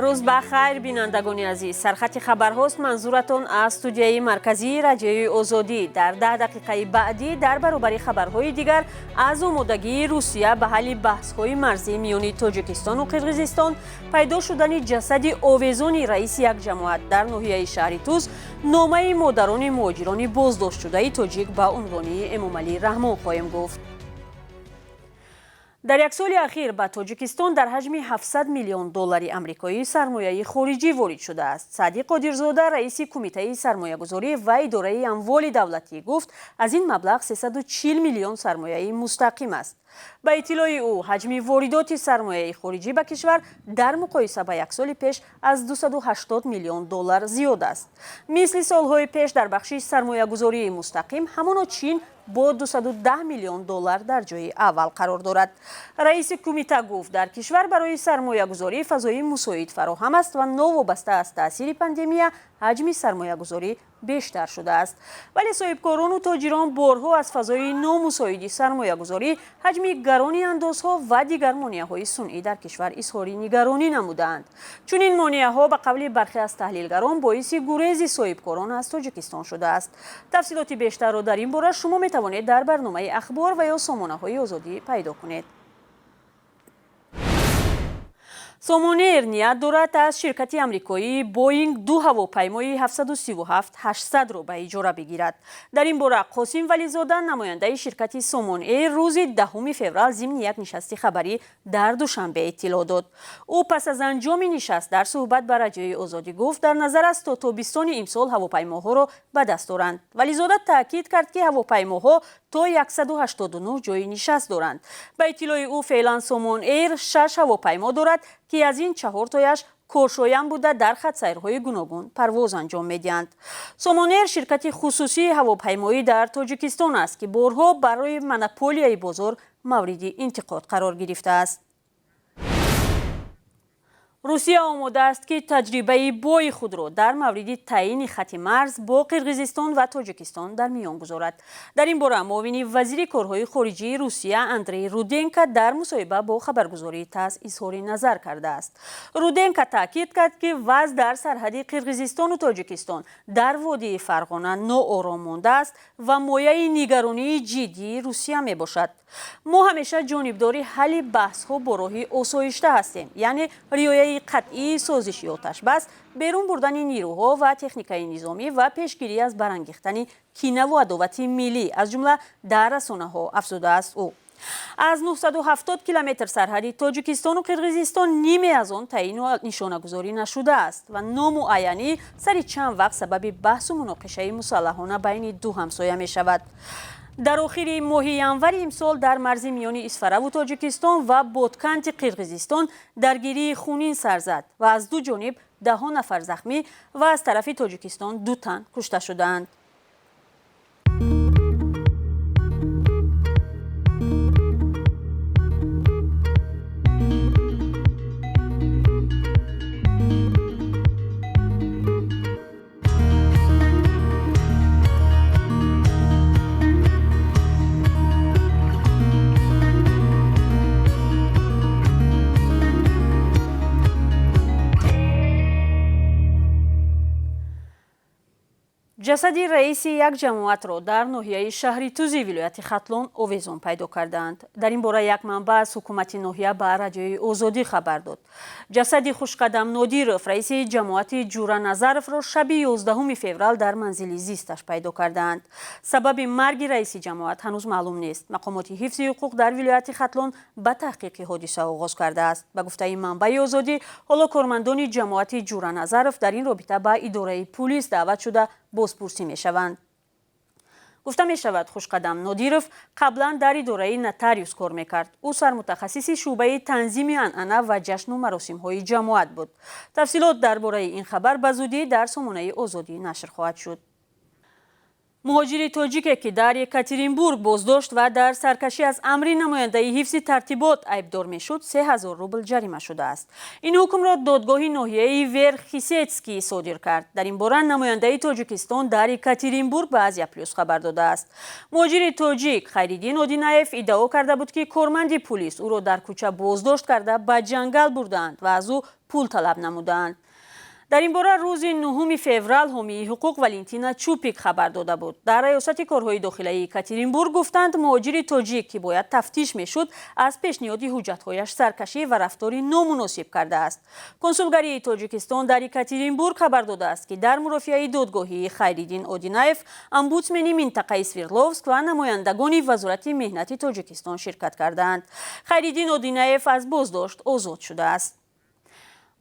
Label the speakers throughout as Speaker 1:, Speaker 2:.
Speaker 1: Рӯз ба хайр, бинандагони азиз. Сархати хабарҳост манзуратон аз студияи марказии Радиои Озодӣ. Дар 10 дақиқаи баъдӣ дар баробари хабарҳои дигар аз омодагии Русия ба ҳалли баҳсҳои марзӣ миёни Тоҷикистону Қирғизистон, пайдо шудани ҷасади овезони раиси як ҷамоат дар ноҳияи шаҳри Тӯс, номаи модарони муҳоҷирони боздоштшудаи тоҷик ба унвони Эмомалӣ Раҳмон хоҳем гуфт. Дар як соли ахир ба Тоҷикистон дар ҳаҷми 700 миллион доллари амрикоӣ сармояи хориҷӣ ворид шудааст. Саъдӣ Қодирзода, раиси Кумитаи сармоягузорӣ ва идораи амволи давлатӣ, гуфт, аз ин маблағ 340 миллион сармояи мустақим аст. Ба иттилои ӯ, ҳаҷми воридоти сармояи хориҷӣ ба кишвар дар муқоиса ба як соли пеш аз 280 миллион доллар зиёд аст. Мисли солҳои пеш, дар бахши сармоягузории мустақим ҳамоно Чин бо 210 миллион доллар дар ҷои аввал қарор дорад. Раиси кумита гуфт, дар кишвар барои сармоягузорӣ фазои мусоид фароҳам аст ва новобаста аз таъсири пандемия ҳаҷми сармоягузорӣ бештар шудааст. Вале соҳибкорону тоҷирон борҳо аз фазои номусоиди сармоягузорӣ, ҳаҷми гарони андозҳо ва дигар монеаҳои сунъӣ дар кишвар изҳори нигаронӣ намудаанд. Чунин монеаҳо, ба қавли бархе аз таҳлилгарон, боиси гурези соҳибкорон аз Тоҷикистон шудааст. Тафсилоти бештарро дар ин бора шумо метавонед дар барномаи Ахбор ва ё сомонаҳои Озодӣ пайдо кунед. Сомон Эйр ният дорад аз ширкати амрикоии Боинг ду ҳавопаймои 737-800-ро ба иҷора бигирад. Дар ин бора Қосим Вализода, намояндаи ширкати Сомон Эйр, рӯзи 10 феврал зимни як нишасти хабарӣ дар Душанбе иттилоъ дод. Ӯ пас аз анҷоми нишаст дар суҳбат ба Радиои Озодӣ гуфт, дар назар аст, то тобистони имсол ҳавопаймоҳоро ба даст оранд. Вализода таъкид кард, ки ҳавопаймоҳо то 189 ҷои нишаст доранд. Ба иттилои ӯ, феълан Сомон Эйр шаш ҳавопаймо дорад, ки аз ин чаҳортояш коршоям буда, дар хатсайрҳои гуногун парвоз анҷом медиҳанд. Сомон Эйр ширкати хусусии ҳавопаймоӣ дар Тоҷикистон аст, ки борҳо барои монополияи бозор мавриди интиқод қарор гирифтааст. Русия омода аст, ки таҷрибаи бои худро дар мавриди таъйини хати марз бо Қирғизистон ва Тоҷикистон дар миён гузорад. Дар ин бора муовини вазири корҳои хориҷии Русия Андрей Руденко дар мусоҳиба бо хабаргузории ТАСС изҳори назар кардааст. Руденко таъкид кард, ки вазъ дар сарҳади Қирғизистону Тоҷикистон дар водии Фарғона ноором мондааст ва мояи нигаронии ҷиддии Русия мебошад. Мо ҳамеша ҷонибдори ҳалли баҳсҳо бо роҳи осоишта ҳастем, яъне риояи қатъии созиши оташбас, берун бурдани нирӯҳо ва техникаи низомӣ ва пешгирӣ аз барангехтани кинаву адовати миллӣ, аз ҷумла дар расонаҳо, афзудааст ӯ. Аз 970 километр сарҳади Тоҷикистону Қирғизистон ниме аз он таъйину нишонагузорӣ нашудааст ва номуайянӣ сари чанд вақт сабаби баҳсу муноқишаи мусаллаҳона байни ду ҳамсоя мешавад. Дар охири моҳи январи имсол дар марзи миёни Исфараву Тоҷикистон ва Ботканти Қирғизистон даргирии хунин сар зад ва аз ду ҷониб даҳҳо нафар захмӣ ва аз тарафи Тоҷикистон ду тан кушта шудаанд. Ҷасади раиси як ҷамоатро дар ноҳияи шаҳри Тузи вилояти Хатлон овезон пайдо кардаанд. Дар ин бора як манбаъ аз ҳукумати ноҳия ба Радиои Озодӣ хабар дод. Ҷасади Хушқадам Нодиров, раиси ҷамоати Ҷураназаровро, шаби 11 феврал дар манзили зисташ пайдо кардаанд. Сабаби марги раиси ҷамоат ҳанӯз маълум нест. Мақомоти ҳифзи ҳуқуқ дар вилояти Хатлон ба таҳқиқи ҳодиса оғоз кардааст. Ба гуфтаи манбаи Озодӣ, ҳоло кормандони ҷамоати Ҷураназаров дар ин робита ба идораи пулис даъват шуда, бозпурсӣ мешаванд. Гуфта мешавад, Хушқадам Нодиров қаблан дар идораи нотариус кор мекард. Ӯ сармутахассиси шӯъбаи танзими анъана ва ҷашну маросимҳои ҷамоат буд. Тафсилот дар бораи ин хабар ба зудӣ дар сомонаи Озодӣ нашр хоҳад шуд. Муҳоҷири тоҷике, ки дар Екатеринбург боздошт ва дар саркашӣ аз амри намояндаи ҳифзи тартибот айбдор мешуд, 3000 рубл ҷарима шудааст. Ин ҳукмро додгоҳи ноҳияи Верх-Исетский содир кард. Дар ин бора намояндаи Тоҷикистон дар Екатеринбург ба Азия Плюс хабар додааст. Муҳоҷири тоҷик Хайриддин Одинаев иддао карда буд, ки корманди пулис ӯро дар кӯча боздошт карда, ба ҷангал бурдаанд ва аз ӯ пул талаб намудаанд. Дар ин бора рӯзи 9 феврал ҳомии ҳуқуқ Валентина Чупик хабар дода буд. Дар раёсати корҳои дохилаи Екатеринбург гуфтанд, муҳоҷири тоҷик, ки бояд тафтиш мешуд, аз пешниҳоди ҳуҷҷатҳояш саркашӣ ва рафтори номуносиб кардааст. Консулгарии Тоҷикистон дар Екатеринбург хабар додааст, ки дар мурофиаи додгоҳии Хайриддин Одинаев омбудсмени минтақаи Свердловск ва намояндагони Вазорати меҳнати Тоҷикистон ширкат кардаанд. Хайриддин Одинаев аз боздошт озод шудааст.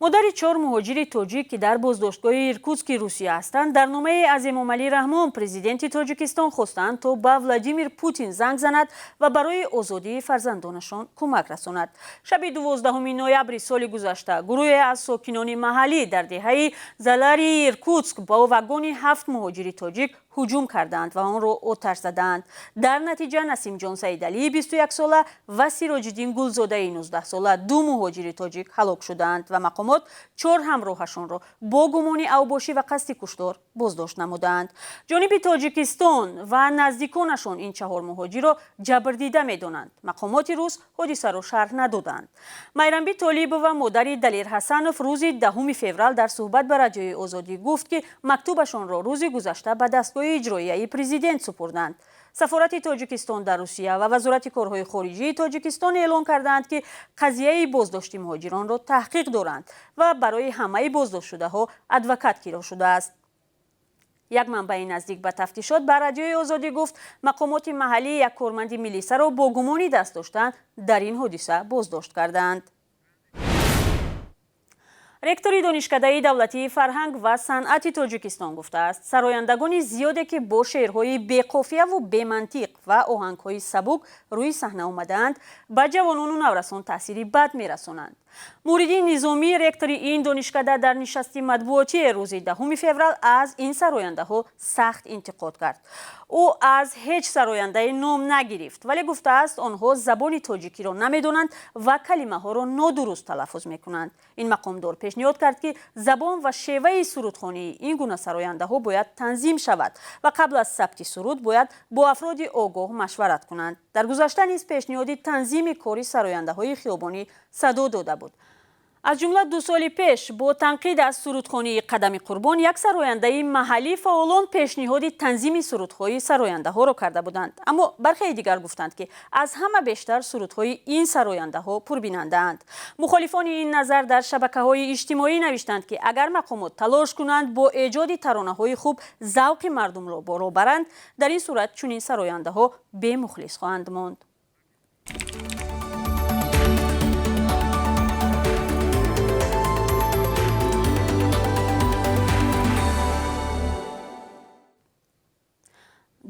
Speaker 1: Модари чор муҳоҷири тоҷик, ки дар боздоштгоҳи Иркутски Русия ҳастанд, дар номае аз Эмомалӣ Раҳмон, президенти Тоҷикистон, хостанд, то ба Владимир Путин занг занад ва барои озодии фарзандонашон кӯмак расонад. Шаби 12 ноябри соли гузашта гурӯҳе аз сокинони маҳаллӣ дар деҳаи Заларии Иркутск бо вагони ҳафт муҳоҷири тоҷик ҳуҷум карданд ва онро оташ задаанд. Дар натиҷа Насимҷон Саидалии 21сола ва Сироҷиддин Гулзодаи 19сола, ду муҳоҷири тоҷик, ҳалок шудаанд ва мақомот чор ҳамроҳашонро бо гумони авбошӣ ва қасди куштор боздошт намудаанд. Ҷониби Тоҷикистон ва наздиконашон ин чаҳор муҳоҷирро ҷабрдида медонанд. Мақомоти рус ҳодисаро шарҳ надоданд. Майрамби Толибова, модари Далер Ҳасанов, рӯзи 10 феврал дар суҳбат ба Радиои Озодӣ гуфт, ки мактубашонро рӯзи гузашта ба дастгоҳи иҷроияи президент супурданд. Сафорати Тоҷикистон дар Русия ва Вазорати корҳои хориҷии Тоҷикистон эълон кардаанд, ки қазияи боздошти муҳоҷиронро таҳқиқ доранд ва барои ҳамаи боздоштшудаҳо адвокат киро шудааст. Як манбаи наздик ба тафтишот ба Радиои Озодӣ гуфт, мақомоти маҳаллӣ як корманди милисаро бо гумони даст доштан дар ин ҳодиса боздошт кардаанд. Ректори Донишкадаи давлатии фарҳанг ва санъати Тоҷикистон гуфтааст, сарояндагони зиёде, ки бо шеърҳои беқофияву бемантиқ ва оҳангҳои сабук рӯи саҳна омадаанд, ба ҷавонону наврасон таъсири бад мерасонанд. Муҳриддин Низомӣ, ректори ин донишкада, дар нишасти матбуотии рӯзи 10 феврал аз ин сарояндаҳо сахт интиқод кард. Ӯ аз ҳеҷ сарояндае ном нагирифт, вале гуфтааст, онҳо забони тоҷикиро намедонанд ва калимаҳоро нодуруст талаффуз мекунанд. Ин мақомдор пешниҳод кард, ки забон ва шеваи сурудхонии ин гуна сарояндаҳо бояд танзим шавад ва қабл аз сабти суруд бояд бо афроди огоҳ машварат кунанд. Дар гузашта низ пешниҳоди танзими кори сарояндаҳои хиёбонӣ садо дода буд. Аз ҷумла 2 соли пеш бо танқид аз сурудхонии Қадами Қурбон, як сарояндаи маҳаллӣ, фаъолон пешниҳоди танзими сурудҳои сарояндаҳоро карда буданд. Аммо бархеи дигар гуфтанд, ки аз ҳама бештар сурудҳои ин сарояндаҳо пурбинандаанд. Мухолифони ин назар дар шабакаҳои иҷтимоӣ навиштанд, ки агар мақомот талош кунанд бо эҷоди таронаҳои хуб завқи мардумро боло баранд, дар ин сурат чунин сарояндаҳо бемухлис хоҳанд монд.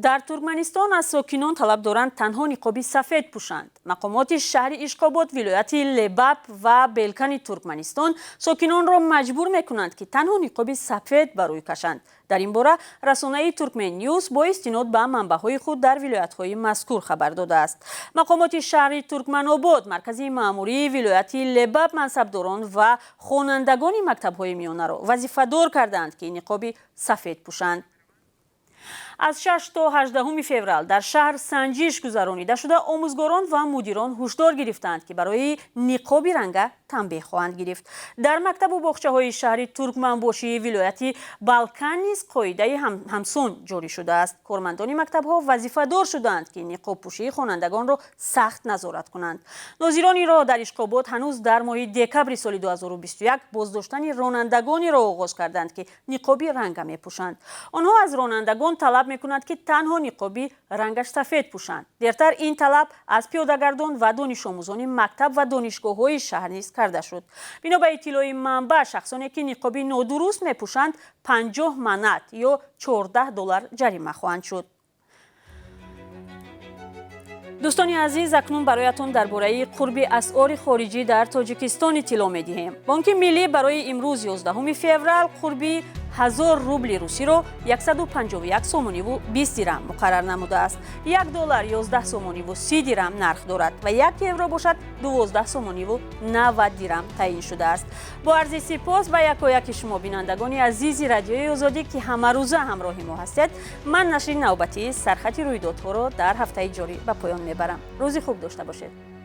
Speaker 1: Дар Туркманистон аз сокинон талаб доранд, танҳо ниқоби сафед пӯшанд. Мақомоти шаҳри Ишқобод, вилояти Лебаб ва Белкани Туркманистон сокинонро маҷбур мекунанд, ки танҳо ниқоби сафед ба рӯй кашанд. Дар ин бора расонаи Туркмен Ньюс бо истинод ба манбаъҳои худ дар вилоятҳои мазкур хабар додааст. Мақомоти шаҳри Туркманобод, маркази маъмурии вилояти Лебаб, мансабдорон ва хонандагони мактабҳои миёнаро вазифадор кардаанд, ки ниқоби сафед пӯшанд. Аз 6 то 18 феврал дар шаҳр санҷиш гузаронида шуда, омӯзгорон ва мудирон ҳушдор гирифтаанд, ки барои ниқоби ранга танбеҳ хоҳанд гирифт. Дар мактабу боғчаҳои шаҳри Туркманбошии вилояти Балкан низ қоидаи ҳамсон ҷорӣ шудааст. Кормандони мактабҳо вазифадор шудаанд, ки ниқобпӯшии хонандагонро сахт назорат кунанд. Нозирони роҳ дар Ишқобод ҳанӯз дар моҳи декабри соли 2021 боздоштани ронандагонеро оғоз карданд, ки ниқоби ранга мепӯшанд. Онҳо аз ронандагон талаб мекунанд, ки танҳо ниқоби рангаш сафед пӯшанд. Дертар ин талаб аз пиёдагардон ва донишомӯзони мактаб ва донишгоҳҳои шаҳр низ карда шуд. Бино ба иттилои манбаъ, шахсоне, ки ниқоби нодуруст мепӯшанд, 50 манат ё 14 доллар ҷарима хоҳанд шуд. Дӯстони азиз, акнун бароятон дар бораи қурби асъори хориҷӣ дар Тоҷикистон иттилоъ медиҳем. Бонки Миллӣ барои имрӯз, 11 феврал, қурби 1000 рубли русиро 151 сомониву 20 дирам муқаррар намудааст. 1 доллар 11 сомониву 30 дирам нарх дорад ва 1 евро бошад, 12 сомониву 90 дирам таъин шудааст. Бо арзи сипос ба якояки шумо, бинандагони азизи Радиои Озодӣ, ки ҳамарӯза ҳамроҳи мо ҳастед, ман нашри навбатии Сархати рӯйдодҳоро дар ҳафтаи ҷорӣ ба поён мебарам. Рӯзи хуб дошта бошед.